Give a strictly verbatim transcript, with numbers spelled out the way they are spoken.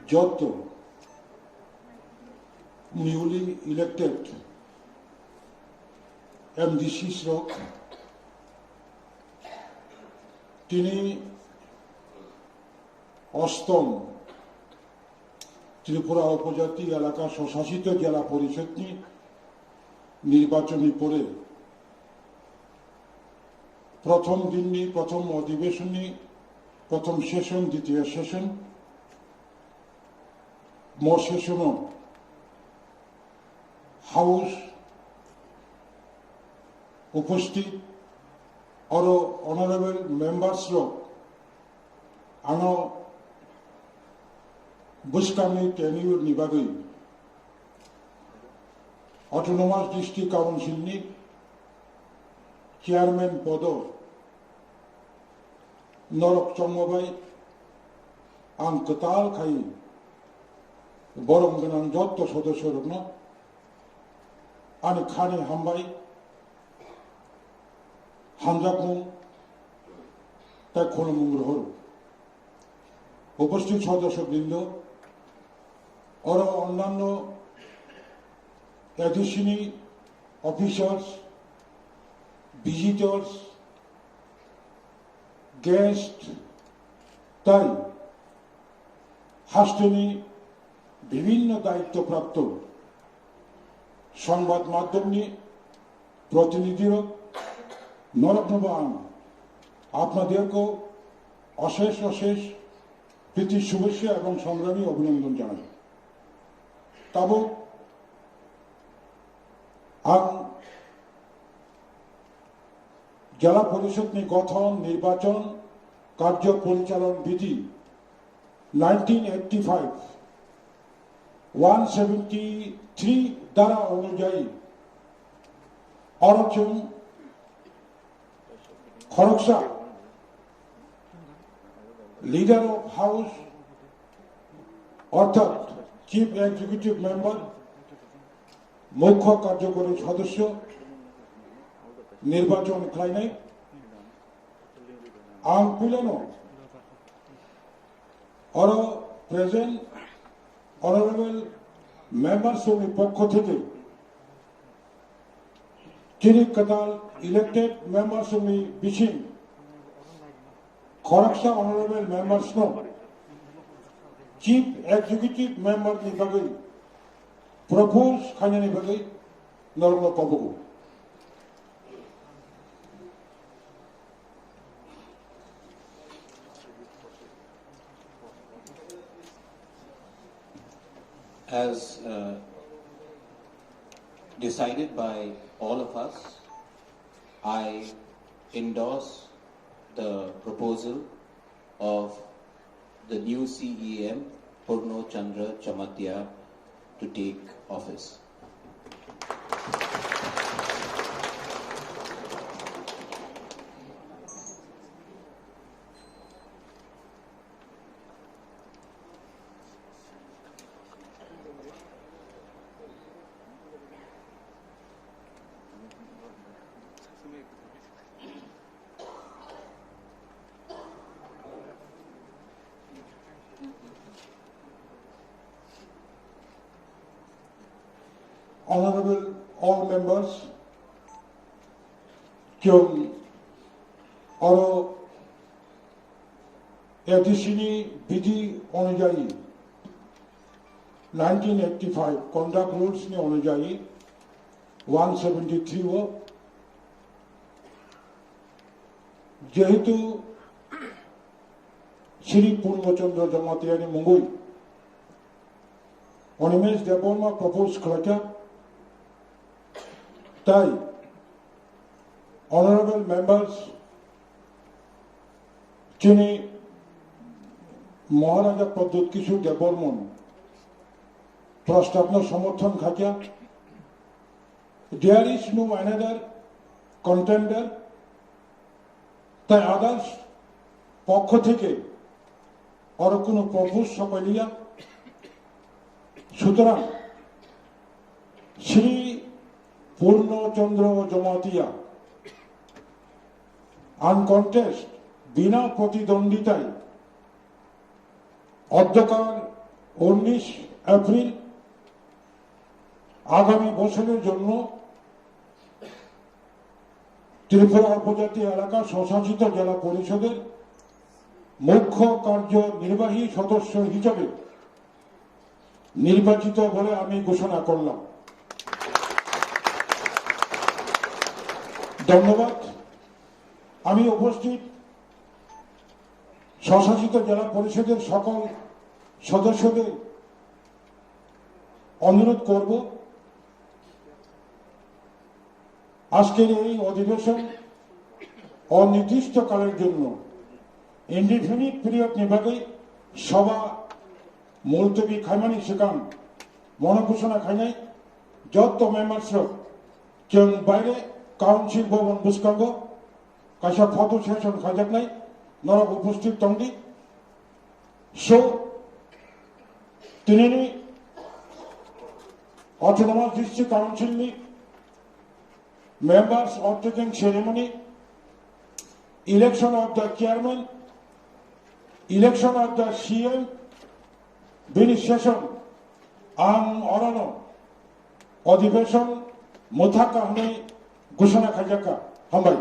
Jotto newly elected M D Cs rok tini ostom Tripura Upojati Elaka Swsasito Jela Porishodni nirbachonni pore prothom dinni, prothom odhibeshonni, prothom session, ditiyo session, mo session o House uposthit aro honorable members rok ano bwskangni tenure ni bagwi Autonomous District Council ni chairman podo norok chongma bai ang kwtal khai borom gwnang jotto sodosyo rokno ani khani hambai hamjakmung tei khulumung rohoro. Uposthit sodosyo brindo, oro onnanno A D C ni officers, visitors, guest tei hasteni bibhinno daitto prapto songbad madhyomni protinidhirok noroknobo ang apnaderko osesh osesh priti shubhechha ebong songrami obhinondon janai. Tabuk ang Jela Porishodni gothon, nirbachon, karjo porichalon bidhi nineteen eighty-five one seventy-three dhara onujayi oro chwng khoroksa leader of house orthat chief executive member, mukho karjokori sodosyo nirbachon khlainai. Ang puilano oro present honorable members ni pokho theke chini kwtal elected members ni bising khoroksa honorable members no chief executive member ni bagwi propose khainani bagwi norokno kobogo. As uh, decided by all of us, I endorse the proposal of the new C E M, Purno Chandra Jamatia, to take office. Honorable all members, chwng oro A D C ni bidhi onujayi nineteen eighty-five conduct rules ni onujayi one seventy-three o jehetu Shri Purno Chandra Jamatia ni mungwi Animesh Debbarma propose khlaikha, tai honorable members chini Maharaja Pradyut Kishore Debbarman prostabno somorthon khaikha. There is no another contender. Tai others pokho theke oro kuno propose sopailiya. Sutorang Shri Purno Chandra Jamatia uncontest bina protidonditai অধ্যকার উনিশ এপ্রিল আগামী বছরের জন্য ত্রিপুরা উপজাতি এলাকা স্বশাসিত জেলা পরিষদের মুখ্য কার্যনির্বাহী সদস্য হিসাবে নির্বাচিত বলে আমি ঘোষণা করলাম। ধন্যবাদ। আমি উপস্থিত স্বশাসিত জেলা পরিষদের সকল সদস্যদের অনুরোধ করব, আজকের এই অধিবেশন অনির্দিষ্টকালের জন্য, indefinite period ni bagwi সভা মুলতবি khaimani swkang mono ঘোষণা khainai joto members rok chwng baire council bhaban bwskango kaisa photo session khaijaknai, norok উপস্থিত tongdi. So, tinini Autonomous District Council ni members of the ceremony, election of the chairman, election of the C M, bini session ang orono অধিবেশন mwthaka hwnwi ঘোষণা khaijakha. Hambai.